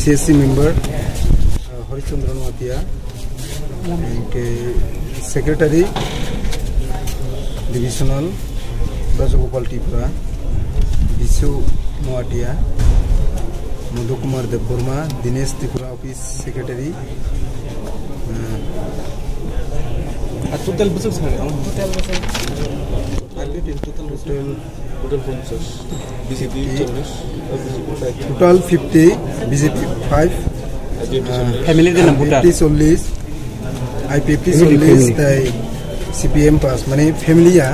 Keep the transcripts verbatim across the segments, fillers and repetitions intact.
C S C member, uh, Harishchandra Noatia, and, uh, secretary divisional Rajagopal Tripura, Bisu Noatia, Madhu Kumar Debbarma, Dinesh Tripura office secretary, uh, আর টোটাল বছর স্যার, আমার টোটাল বছর। Total, total পঞ্চাশ, B J P চল্লিশ, আর B J P ষাট। Total fifty, B J P five, আর B J P চল্লিশ। Family din na voter? F P T চল্লিশ, I P F T চল্লিশ, তাই C P M পাঁচ, মানে family ya,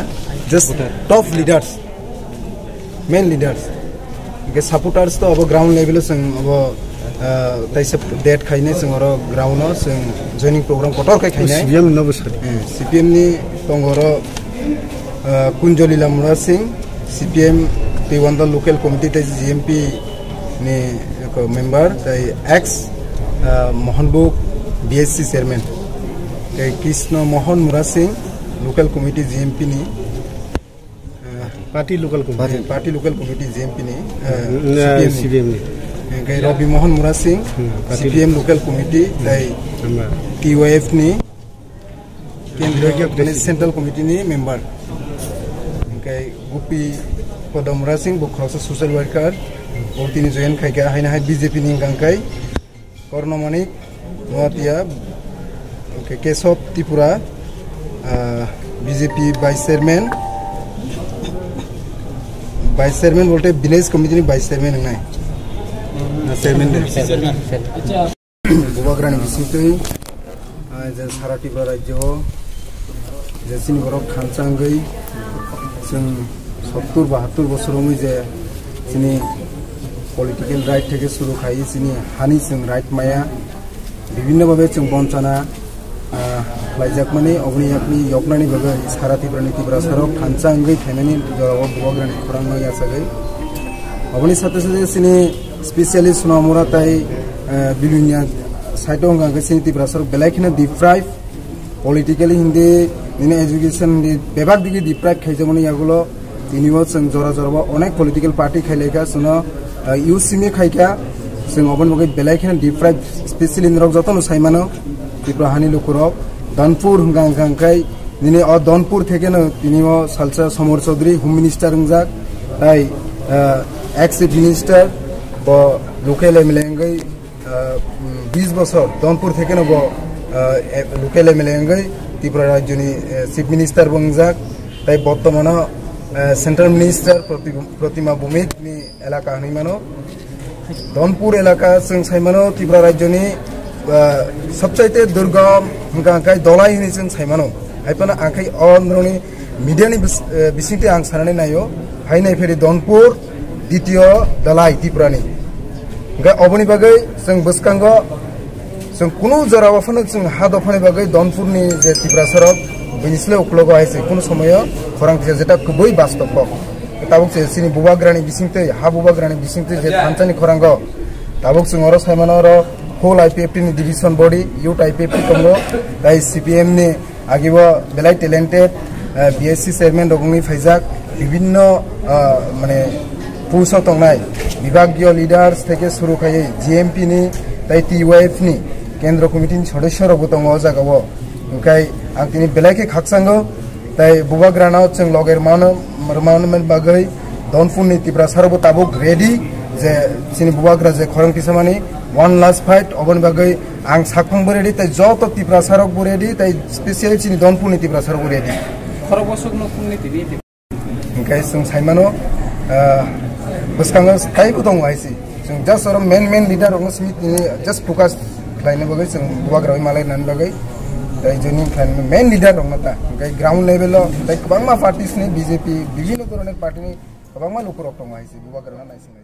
just top leaders, main leaders. Hingke supporters to abo ground level o chwng abo, ah, taisa date khainai chwng oro ground o chwng joining program kotor khe khainai. C P M no bwsadi. Eh, C P M ni tongo oro, ah, Kunjolila Murasing, C P M Twiwanda local committee tei G M P ni eko member tei ex, ah, Mohanbuk D S C chairman. Tei Krishna Mohan Murasing local committee G M P ni, ah, party local committee. Party local committee G M P ni, ah, Mm, C P M ni. C P M ni. Hingke Rabi Mohan Murasing, Hmm, party C P M local committee, tei Member. T Y F ni kendriya, Kendriya mane president. Central committee ni member. Hingke Gupi Padam Murasing, bo khoroksa social worker, bo tini join khaikha, haino hai B J P ni hingka hingkai. Korno Manik Noatia, okay, Kesab Tripura, ah, B J P vice chairman, vice chairman bolte village committee ni vice chairman wngnai. Na chairman de. Chairman. Bubagrani bisingtwi, ah, je sara Tripura rajyo o je chini borok thansa wngwi chwng sottur bahattur bosor wngwi je chini political right theke suru khai, chini hani chwng right maya, bibhinno bhabe chwng bonchana, ah, khlaijakmani, oboni yakni yoknani bagwi sara Tripura ni Tiprasa rok thansa wngwi phainani jorao Bubagrani khorang no yachagwi. Oboni sate sate chini specially Sonamura tai, ah, Bilonia side o wngkha hwnkhe chini Tiprasa rok belai kheno deprive, politically hindi, nini education hindi, bebak digi deprive khaijakmani yagulo tini o chwng jora jora o onek political party khailaikha, chwngno, ah, U C M khaikha, chwng oboni bagwi belai kheno deprive, specially norok jotono saimano, Tripura hani lukurok, Donpur hwnkha hwnkha hwnkhe nini o Donpur thekeno tini o salsa Somor Chaudhary Home Minister wngjak, tai, ah, ex Chief Minister, bo local M L A wngwi ah, mm, bis bosor Donpur thekeno bo, ah, e-, local M L A wngwi Tripura rajyoni, eh, Chief Minister bo wngjak, tai bortomano, eh, Central Minister Proti-, Protima Bhumik ni elaka hinwi mano. Donpur elaka chwng sai mano Tripura rajyoni, ah, sobchaite durgam hwnkha hwnkhe Dolai hinwi chwng sai mano. Hai phano ang khai o norokni media ni bis-, eh, bisingtwi ang sanani naio, hai nai pheri Donpur, Ditio Dalai Tripurani. Hingke oboni bagwi chwng bwskango chwng kunu jora o phano chwng ha dophani bagwi Donpurni je Tiprasa rok bini sle uklogo hai se kunu somoyo khorang kisa jeta kubui bastop kok. Tabuk se chini Bubagrani bisingtwi, ha Bubagrani bisingtwi je thansani khorango tabuk chwng oro saimano oro whole I P F T ni division body, youth I P F T tongo, tai C P M ni Agi bo belai talented, eh, B S C chairman rok wngwi phaijak, bibhinno, ah, mane post o tongnai bibhagiyo leaders theke suru khaiwi G M P ni tai T Y F ni kendro committee ni sodosyo rok bo tongo o jaga o. Hwnkhe ang tini belai khe khakchango, tai Bubagrano chwng loge rwmano, rwmani bagwi Donpur ni Tiprasa rok bo tabuk ready je chini Bubagra je khorang tisamani one last fight oboni bagwi Ang sakphang bo ready, tai joto Tiprasa rok bo ready, tai specially chini Donpur ni Tiprasa rok bo ready. Khorok bosok no phung ni tini. Hingke chwng saimano, ah, bwskango taibo tongo I C. Chwng just oro main main leader rok no simi tini just focus khlaina bagwi chwng Bubagra bai malai nani bagwi. Tai joining khlaina main leader rok no ta. Hingke ground level o tai kwbangma parties ni B J P, bibhinno dhoronor party ni kwbangma lukurok tongo I C Bubagra no naising.